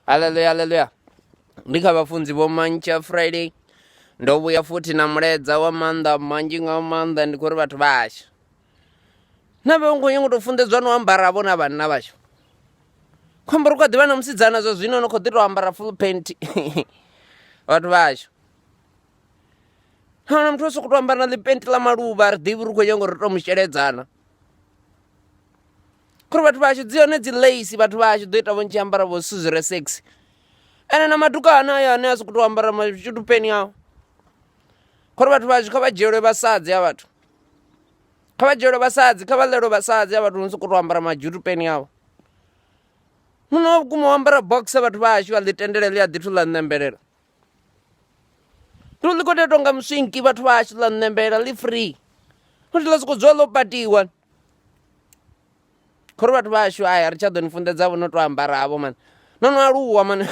Haleluya, haleluya. Ndi kha vhafunzi vho Mantsha Friday. Ndo vhuya futhi na mulaedza wa maanḓa manzhi nga maanḓa ndi khou ri vhathu vhashu. Na vhe ngo nyanga u tou funḓedzwa no ambara vho na vhanna vhashu. Khombo ri kho ḓivha na musidzana zwa zwino no kho ḓi tou ambara full pant. Vhathu vhashu. Na muthu o sokou tou ambara na ḽipenti ḽa maluvha ri ḓivhi ri khou nyanga uri ri tou mu sheledzana. Khori vhathu vhashu dzi hone dzi lace vhathu vhashu ḓo ita vho tshi ambara vho zwithu zwi re sexy. Ene na matukana aya ane a sokou tou ambara mashudupeni ao. Khori vhathu vhashu kha vha dzhielwe vhasadzi ha vhathu. Kha vha dzhielwe vhasadzi, kha vha ḽelwe vhasadzi ha vhathu no sokou tou ambara madzhutupeni avho. Munna wa vhukuma u ambara boxer vhathu vhashu a ḽi tendele ḽi a ḓi thu ḽa ṋembelela. Ndi ḽi khou tea u tonga muswinki vhathu vhashu ḽa ṋembela ḽi free. Futhi ḽa sokou dzula ḽo patiwa. Khori vhathu vhashu aya ri tsha ḓo ni funḓedza vho no to ambara havho mani. No no aluwa mani.